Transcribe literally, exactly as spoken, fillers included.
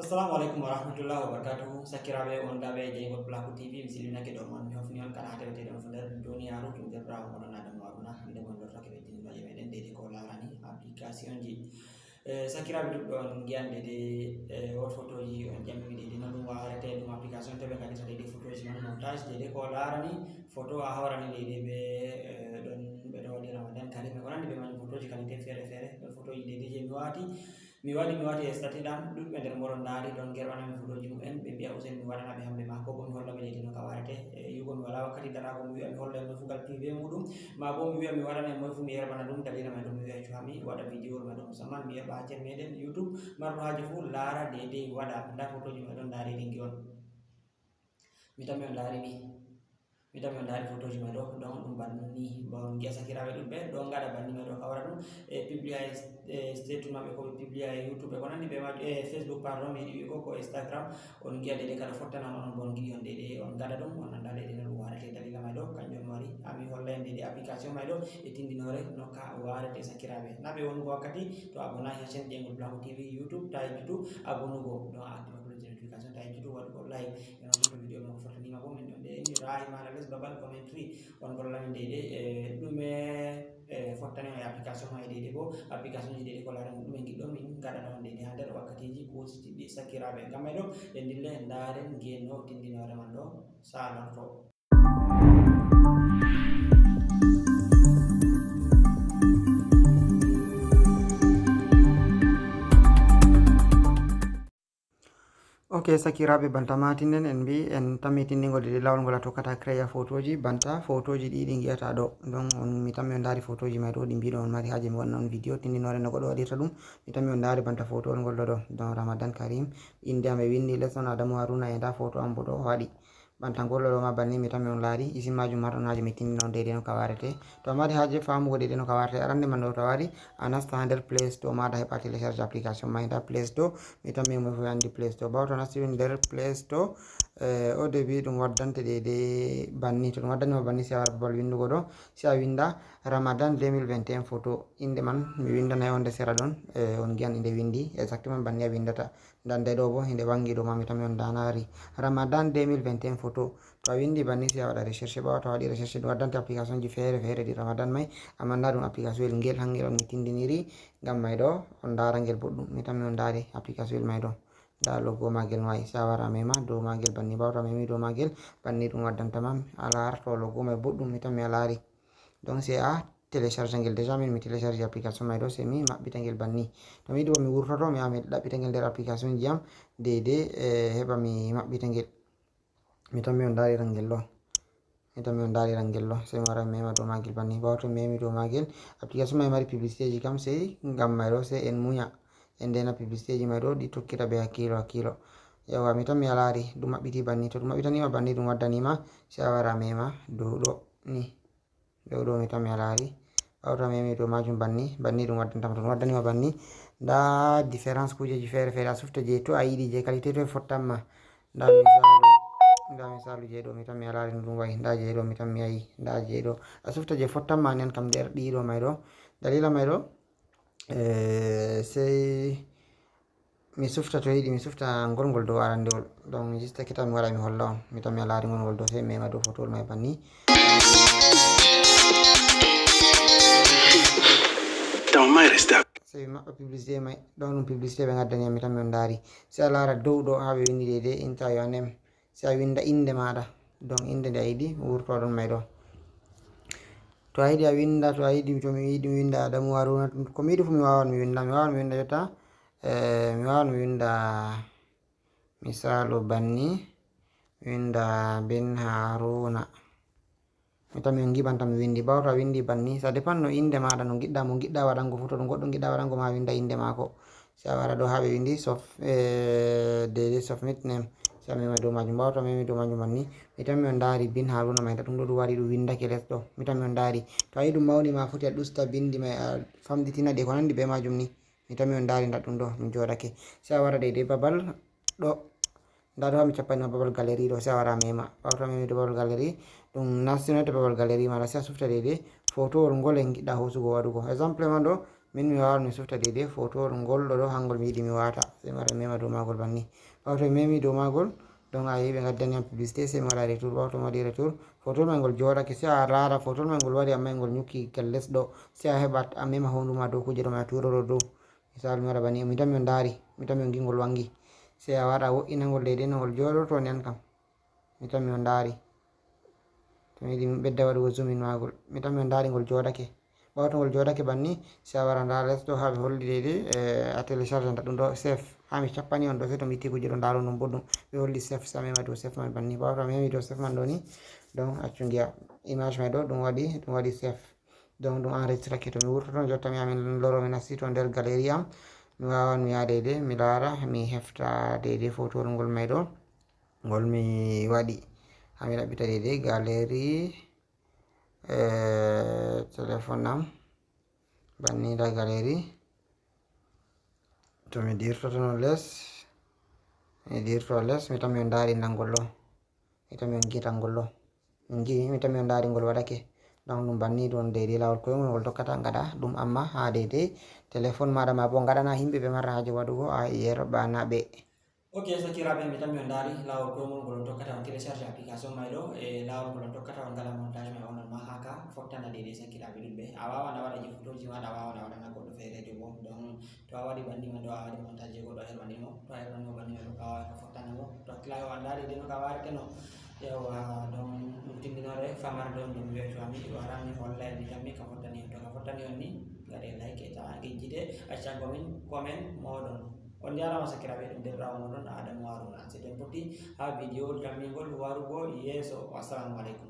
Assalamu aleykum wa rahmatullahi wa barakatuhu. Sakkiraaɓe wondaaɓe e jeyngol Pulaaku T V, mi silminake dow mon, mi hofni on kala haa tawetee ɗon fo nder duniyaaru, ɗum debraawo moɗon Adamu Haruna. Hannde mon lortake ɓe tinnoye meɗen deydey ko laarani application ji. Eh, sakkiraaɓe duɗɓe on ngiyan deydey, eh, wot photoji on ƴammi deydey no ɗum warete, ɗum application to ɓe ngaɗirta deydey photoji man montage, deydey ko laarani photo a hawrani deydey ɓe, eh, ɗon ɓe ɗo waɗi Ramadan Karim e ko nandi ɓe majum, photoji qualité feere feere, ɗon photoji deydey je mi waati. Mi waɗi, mi waɗi e statut ɗam, ɗuɗɓe nder moɗon ndaari, ɗon ngerɓanami photoji mumen, ɓe mbiya Usain mi waɗana ɓe hamɓe ma, ko bo mi holla ɓe deydey no ka warete. E yugo mi walaa wakkati daraago mi wi'a mi holla e moy fu ngal privé muɗum, ma bo mi wi'a mi waɗana e moy fu mi yerɓana ɗum, dalila may ɗum mi wi'a cuha mi waɗa video ma ɗum, musamman mi yerɓa haa cen meɗen YouTube, marɗo haaje fu laara deydey waɗa, ndaa photoji ma ɗon ndaari ɗi ngi'on. Mi tammi on ndaari ɗi. Mi tammi on ndaari photoji may ɗo, donc ɗum banni, bon, ngi'a sakkiraaɓe ɗuɗɓe ɗon ngaɗa banni may ɗo, ka wara ɗum e publia e, e statut maɓɓe ko ɓe publia e YouTube e ko nandi ɓe majum, e Facebook, pardon, mi yiɗi wi'ugo ko Instagram, on ngi'a deydey ka ɗo fottana on, onon bo on ngiɗi on deydey on ngaɗa ɗum, on anndaa deydey no ɗum warete, dalila may ɗo, kanjum on wari, haa mi holla en deydey application may ɗo e tindinoore no ka warete sakkiraaɓe. Na ɓe wonugo wakkati, to a abonaaki haa chaîne Jeyngol Pulaaku T V YouTube, ta yejjitu abonugo, ɗon a activa cloche de notification, ta yejjitu waɗugo like. Eno ɗum ko video mo fotanima bo min ɗon ɗe ni rahi mala les babal commentary on golla min deydey e ɗume e fottani on e application ma e deydey bo application ji deydey ko laarani ɗume giɗɗo min gaɗana on deydey haa nder wakkatiji kuusitiɗɗi sakkiraaɓe. Ngam may ɗo en ndille ndaaren ngiyen no tindinoore man ɗo saalorto. Ok, sakiraaɓe, banta maatinden en mbi en tammi tindingol deydey laawol ngol a tokkata créa photoji, banta photoji ɗi ɗi ngi'ata ɗo. Donc on, mi tammi on ndaari photoji may ɗo ɗi mbiɗo on mari haaje mi wanna on video tindinoore no goɗɗo waɗirta ɗum. Mi tammi on ndaari banta photowol ngol ɗo ɗo, donc Ramadan Karim, innde am e winndi les on Adamu Haruna e ndaa photo am bo ɗo waɗi. Banta ngol ɗo ma banni mi tammi on laari, isin majum marɗon haaje mi tindina on deydey no ka warete. To a mari haaje faamugo deydey no ka warete, arande man ɗo to a wari, a nasta haa nder Play Store maaɗa heɓa télécharge application ma nder Play Store. Mi tammi mo fof anndi Play Store. Ɓaawo to a nasti nder Play Store, eh, au début ɗum waddante deydey banni. To ɗum waddani ma banni, si a wara babal winndugo ɗo, si a winnda Ramadan deux mille vingt et un photo. Innde man mi winndanay on nder sera ɗon, eh, on ngi'an inde winndi, exactement banni a winndata. Ndaa nde ɗo bo, hinde wangi ɗo ma, mi tammi on ndaa na ari. Ramadan deux mille vingt et un photo. To a winndi banni, si a waɗa recherche, ɓaawo to a waɗi recherche, ɗum waddante application ji feere feere ɗi Ramadan may, amma ndaa ɗum application el ngel hangel on mi tindiniri, ngam may ɗo, on ndaara ngel boɗɗum. Mi tammi on ndaari application el may ɗo. Ndaa logo maagel no wa'i, si a wara a mema dow maagel banni, ɓaawo to a memi dow maagel banni, ɗum waddanta ma a laara to logo may boɗɗum, mi tammi a laari. Donc, c'est à télécharger ngel. Déjà min mi télécharge application may ɗo, sey mi maɓɓita ngel banni. To mi yiɗi bo mi wurtoto, mi yaha mi ɗaɓɓita ngel nder application ji am, deydey, eh, heɓa mi maɓɓita ngel. Mi tammi on ndaariran ngel ɗo. Mi tammi on ndaariran ngel ɗo. Sey mi wara mi mema dow maagel banni. Ɓaawo to mi memi dow maagel, application may mari publicité ji kam, sey ngam may ɗo, sey en munya. En ndeena publicité ji may ɗo, ɗi tokkita be hakkiilo, hakkiilo. Yawwa, mi tammi a laari, ɗum maɓɓiti banni. To ɗum maɓɓitani ma banni, ɗum waddani ma, sey a wara a mema dow ɗo ni. Dow ɗo mi tammi a laari. Ɓaawo to a memi dow majum banni, banni ɗum waddanta ma. To ɗum waddani ma banni, ndaa différence kuujeji feere feere. A sufta je to a yiɗi, je qualité to e fottan ma. Ndaa misaalu, ndaa misaalu je ɗo mi tammi a laari no ɗum wa'i. Ndaa je ɗo mi tammi a yi. Ndaa je ɗo. A sufta je fottan ma nden kam nder ɗi ɗo may ɗo. Dalila may ɗo, eh, sey mi sufta to yiɗi, mi sufta ngol ngol dow arandewol. Donc, mi jistake tan mi wara mi holla on. Mi tammi a laari ngol ngol dow, sey mi mema dow fotowol may banni. Taw may resta. Sey mi maɓɓa publicité may. Ɗo ɗum publicité ɓe ngaddani am, mi tammi on ndaari. Sey a laara dow ɗo haa ɓe winndi deydey, enter your name. Sey a winnda innde maaɗa. Donc, innde nde a yiɗi wurto ɗon may ɗo. To a yiɗi a winnda, to a yiɗi, to mi yiɗi mi winnda Adamu Haruna, ko mi yiɗi fu mi waawan mi winnda. Mi waawan mi winnda jotta, eh, mi waawan mi winnda misaalu banni, mi winnda Ben Haruna. Mi tammi on ngiɓanta mi winndi. Ɓaawo to a winndi banni, ça dépend no innde maaɗa, no ngiɗɗa, mo ngiɗɗa waɗango fu, to ɗum goɗɗo ngiɗɗa waɗango ma a winnda innde maako. Sey a wara ɗo haa ɓe winndi sof-, eh, deydey submit name. Sey a mema dow majum. Ɓaawo to a memi dow majum banni, mi tammi on ndaari Ben Haruna may, ndaa ɗum ɗo ɗum wari ɗum winndake les ɗo. Mi tammi on ndaari. To a yi ɗum mawni ma foti a ɗusta binndi may, a famɗitina ɗi e ko nanndi be majum ni. Mi tammi on ndaari ndaa ɗum ɗo ɗum jooɗake. Sey a wara deydey babal ɗo. Ndaa ɗo haa mi cappani ma babal galerie ɗo, sey a wara a mema. Ɓaawo to a memi dow babal galerie, ɗum nastinoyte babal galerie maaɗa, sey a sufta deydey fotowol ngol en ngiɗɗa hoosugo waɗugo. Exemple man ɗo, Min mi wawan mi sufta deydey fotowol ngol ɗo ɗo, hangol mi yiɗi mi wata. Sey mi wara mi mema dow magol banni. Ɓawo to mi memi dow magol, donc a yi ɓe ngaddani am publicité, sey mi waɗa retour. Ɓawo to mi waɗi retour, fotowol ma ngol joɗake, sey a lara fotowol ma ngol wari amma ngol nyukki gal les ɗo. Sey a heɓa a mema hondu ma dow kuje ɗo ma turoro dow. Misal mi waɗa banni, mi tammi on dari, mi tammi on gingol wangi. Sey a waɗa wo'inangol deydey no ngol joɗorto nden kam. Mi tammi on dari. To mi yiɗi mi ɓedda waɗugo zoom in magol. Mi tammi on dari ngol joɗake. Ɓawo to ngol joɗake banni, sey a wara nda les ɗo ha ɓe holli deydey, eh, a télécharge nda ɗum ɗo save. Ha mi cappani on ɗo sey to mi itti kuje ɗo nda ɗum ɗum boɗɗum. Ɓe holli save, sey a mema dow save man banni. Ɓawo to a memi dow save man ɗo ni, donc accu ngiya image may ɗo ɗum waɗi, ɗum waɗi save. Donc ɗum enregistrake. To mi wurtoto jotta mi yaha min loro mi nasti to nder galerie am. Mi wawan mi yaha deydey mi lara mi hefta deydey fotowol ngol may ɗo. Ngol mi waɗi. Ha mi ɗaɓɓita deydey galerie, eh, téléphone am. Banni nda galerie. To mi dirtoto no les, mi dirto les, mi tammi on dari nangol ɗo. Mi tammi on gitangol ɗo. Min gi, mi tammi on dari ngol waɗake. Donc ɗum banni ɗum deydey lawol koyngol ngol tokkata ngaɗa ɗum amma ha deydey téléphone maɗa ma bo ngaɗana himɓe ɓe marra haje waɗugo a yerɓana ɓe. Ok, sakiraaɓe, mi tammi on ndaari laawol koyngol ngol on tokkata on télécharge application may ɗo, e laawol ngol on tokkata on ngala montage may onon ma haa ka fottana deydey sakiraaɓe ɗuɗɓe. A waawan a waɗa je photoji maɗa, a waawan a waɗana goɗɗo feereejo bo. Donc to a waɗi banni man ɗo a waɗi montage je goɗɗo a herwanimo, to a herwanimo banni man ɗo ka waawan ka fottana mo. To hakkilaaɓe o anndaa deydey no ka warete no. Yawwa, donc ɗum tindinoore famare ɗo ɗum weeto ami waran mi holla en mi tammi ka fottani on. To ka fottani on ni ngaɗe like e ta gejjite accango min comment moɗon. On jarama sakiraaɓe, ɗum derɗawo moɗon Adamu Haruna. Seɗen potti ha video tammingol warugo yeeso. Wassalamu aleykum.